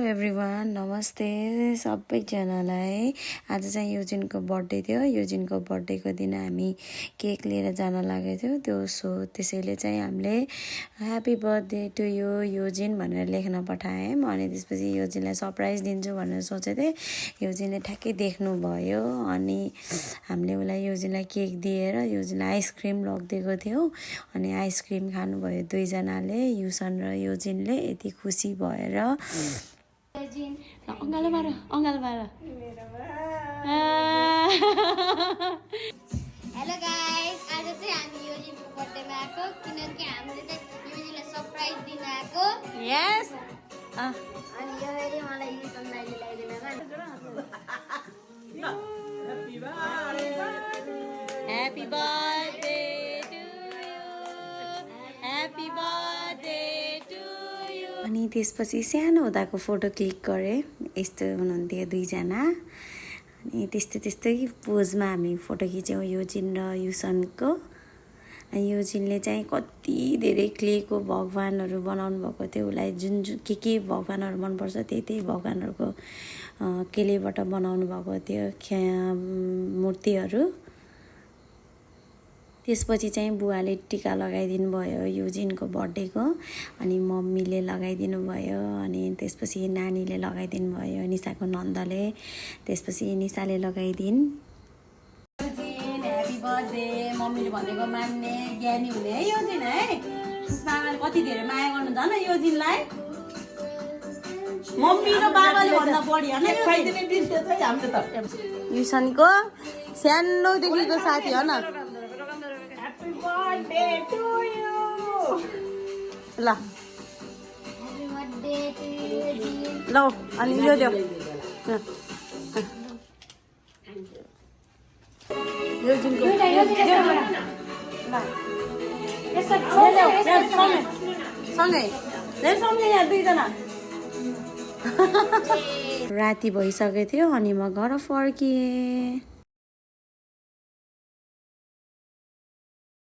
Everyone, नमस्ते सबैजनालाई। आज चाहिँ युजिनको बर्थडे थियो। युजिनको बर्थडेको दिन हामी केक लिएर जान लागेको थियौँ। त्यसैले चाहिँ हामीले happy birthday to you Eugene भनेर लेख्न पठायौँ। अनि त्यसपछि युजिनलाई सरप्राइज दिन्छु भनेर सोचेको थिएँ। युजिनले ठ्याक्कै देख्नुभयो अनि हामीले उसलाई युजिनलाई केक दिएर युजिनलाई आइसक्रिम लगिदिएको थियौँ। अनि आइसक्रिम खानुभयो दुईजनाले, युसन र युजिनले। यति खुसी भएर अङ्गालो बार हेलो गाइस, आज चाहिँ हामी युजिनको बर्थडेमा आएको किनकि हामीले चाहिँ युजिनलाई सरप्राइज दिन आएको। यस अनि यो हेरी मलाई युजिन दाइले ल्याइदिनु happy birthday to you, happy birthday to you. अनि त्यसपछि सानो हुँदाको फोटो क्लिक गरेँ। यस्तो हुनुहुन्थ्यो दुईजना। अनि त्यस्तै पोजमा हामी फोटो खिच्यौँ युजिन र युसनको। युजिनले चाहिँ कति धेरै क्लेको भगवानहरू बनाउनु भएको थियो। उसलाई जुन के भगवानहरू मनपर्छ त्यही भगवानहरूको क्लेबाट बनाउनु भएको थियो मूर्तिहरू। त्यसपछि चाहिँ बुवाले टिका लगाइदिनु भयो युजिनको बर्थडेको। अनि मम्मीले लगाइदिनु भयो। अनि त्यसपछि नानीले लगाइदिनु भयो, निशाको नन्दले। त्यसपछि निशाले लगाइदिन्। युजिन ह्याप्पी बर्थडे। मम्मीले भनेको मान्ने ज्ञानी हुने है युजिन है। बाबाले कति धेरै माया गर्नुहुन्छ न युजिनलाई। मम्मी र बाबाले भन्दा बढी होइन युसनको सानोदेखिको साथी हो न। ल ल अनि यो देऊ सँगै यहाँ दुईजना। राति भइसकेको थियो अनि म घर फर्किएँ।